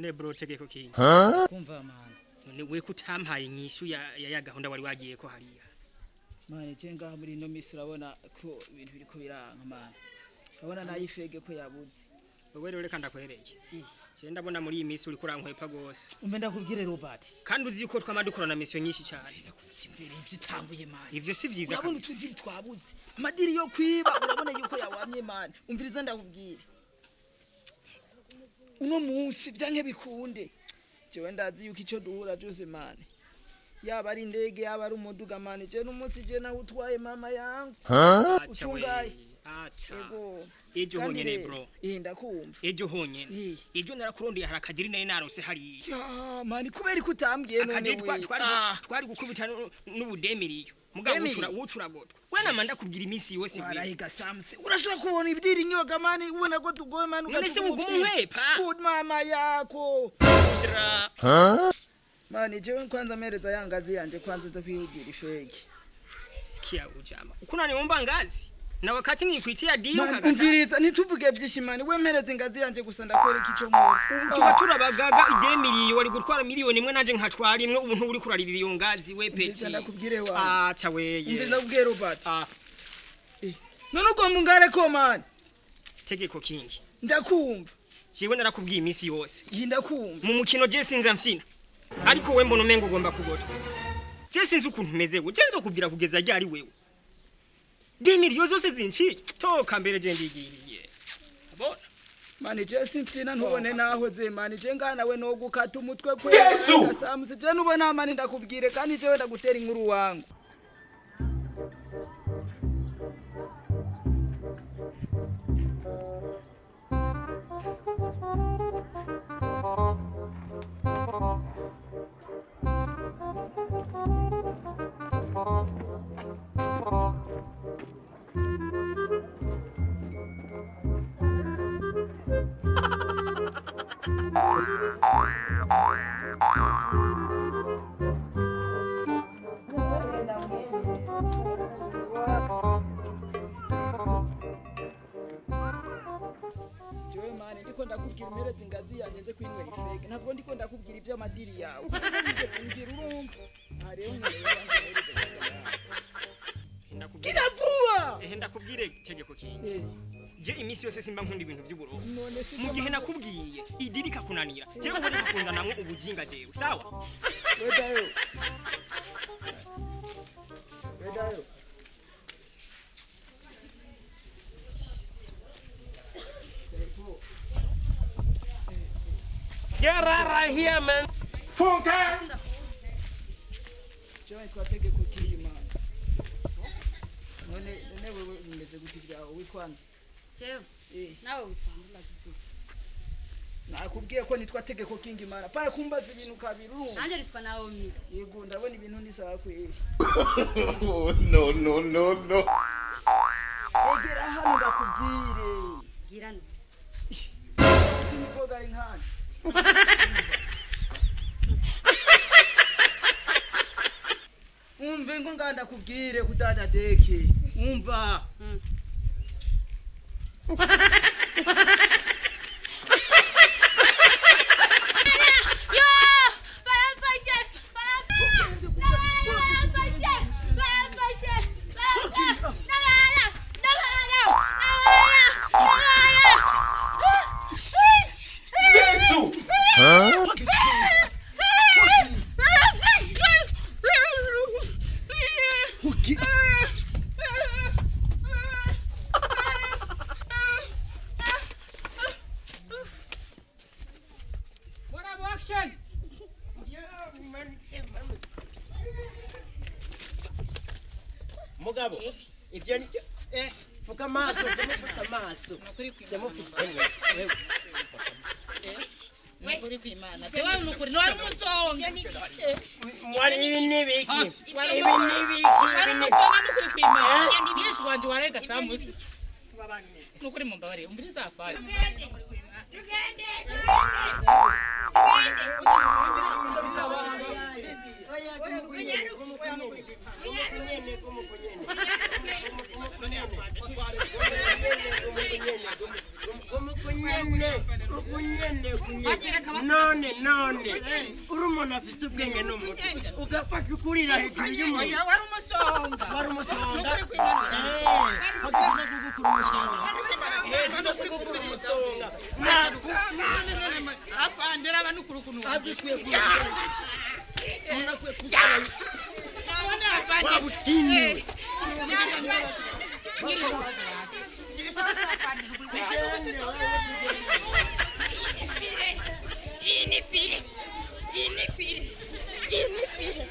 None bro, tegeko kingi. Kumva man. None we kutampaye inyishu ya gahunda wari wagiye ko hariya? Man, je ngaha muri ino misi urabona ko ibintu biriko biranka man. Urabona nayifege ko yabuze. Wewe rero reka ndakwereke. Je ndabona muri iyi misi uriko urankwepa gose. Umve ndakubwire, Robert. Kandi uzi yuko twama dukorana mission nyinshi cyane. Imvira ivyo utanguye man. Ivyo si vyiza Urabona kabisa. utudiri twabuze. Amadiri yo kwiba urabona yuko yawamye man. Umviriza ndakubwire. Uno munsi vyanke bikunde. Jewe ndazi yuko ico duhura cyose man. Yaba ari indege, yaba ari umuduga man. Je n'umunsi je nawe utwaye mama yangu. Acha we. Utungaye. Acha. Ego. Ejo Kandi honyene rero, bro. Ndakumva. Ejo honyene. Ejo narakurondeye, hari akadiri nari narose hariya. Ya man, kubera ko utambwiye none Akadiri we? twari gukubita n'ubudemiriyo. Mugabo Demiri? ucura ucura gotwa. We nama ndakubwira iminsi yose we. Warahiga Samsi. Urashobora kubona ibidiri inyoga man, ubona ko tugoye man. None se uguma unkwepa? Good mama yako. Dra. Man, jewe kwanza mereza yangazi yanje kwanza nza kwihugira ifegi. Sikia ujama. Ukunaniomba ngazi. Na wakati nikuitia deal Man, ukakataa. umviriza, ntituvuge byinshi man. We mpereza ingazi yanje gusa ndakwereka ico nkora. Ubu tuba turabagaga idemiriyo, wari gutwara 1 miliyoni nanje nkatwara imwe. Ubu nturi kurarira iyo ngazi we petit. Umviriza ndakubwire wa. Acha weye. Umviriza ndakubwire, Robert. Ah, None ugomba ungare ko man? Tegeko kingi. Ndakumva. Jewe narakubwiye iminsi yose. Iyi ndakumva. Mu mukino je sinza mfina. Ariko we mbona umengo ugomba kugotwa. Je sinzi ukuntu umeze we. Je nzokubwira kugeza ryari wewe? Demiriyo zose zinciye. Toka mbere je ndigiriye. Abona. Man, je simfina, ntubone naho ze man. Je ngana we no gukata umutwe kwe. Yesu! Samsi, je nubona man, ndakubwire kandi jewe ndagutera inkuru wangu. Jewe man, ndiko ndakubwira umereze ingazi yanjye nje kwinywera ifege. Ntabwo ndiko ndakubwira iby'amadiri yawe. Wigeze umbwira, urumva? Aha rero nkoreye wanjye, umereze ingazi yawe. Ndakubwira. Gira vuba. Ehe, ndakubwire tegeko kingi. Je iminsi yose simba nkunda ibintu by'uburobo. None si Mu gihe nakubwiye idiri kakunanira, jewe ubone kakunzanamwo ubujinga jewe. Sawa? Wedayo. Wedayo. Get out right here, man. Funke! Jewe nitwa Tegeko Kingi man. None wewe bimeze gute ibyawe, witwa nde? Jewe? Nawe witwa nde? Nakubwiye ko nitwa Tegeko Kingi man. Para kumbaza ibintu kabiri, urumva? Nanjye nitwa Naomi. Yego, ndabona ibintu ni sawa kweli. No, no, no, no. Egera hano ndakubwire. Gira no. Imikobwa ari nkana. Umve ngo nganda kubwire kudada deke. Umva. Yo! Baramfashe! Baramfashe! Baramfashe! Baramfashe! Nabara! Nabara! Nabara! Nabara! Jesu! Baramfashe! Uki. What up, action? Mugabo ibyo ni fuka amaso, ndamufutse amaso, ndamufutse wewe. Nukuri kwimana, jewe nukuri ntiwari umusonga. Mwari, ibi ni ibiki? Wari Ibi ni ibiki? wari Ibi ni umusonga, nukuri kwimana. Yesu wanje, warega Samusi, nukuri mumbabarire, umviriza afari. Ukunyene ukunyene. None none. Uri umuntu afite ubwenge n'umutwe. Ugafasha ukurira hejuru y'umuntu. Oya, wari umusonga. Wari umusonga. Nukuri kw'Imana. Eh, bakiza kugukura umusonga. Eh, tuza kugukura umusonga. Ntabwo None none afande raba nukuri ukuntu abikwiye kugira. Umuntu akwiye kugira. None afande. Waba utiniwe. Inifire, inifire, inifire.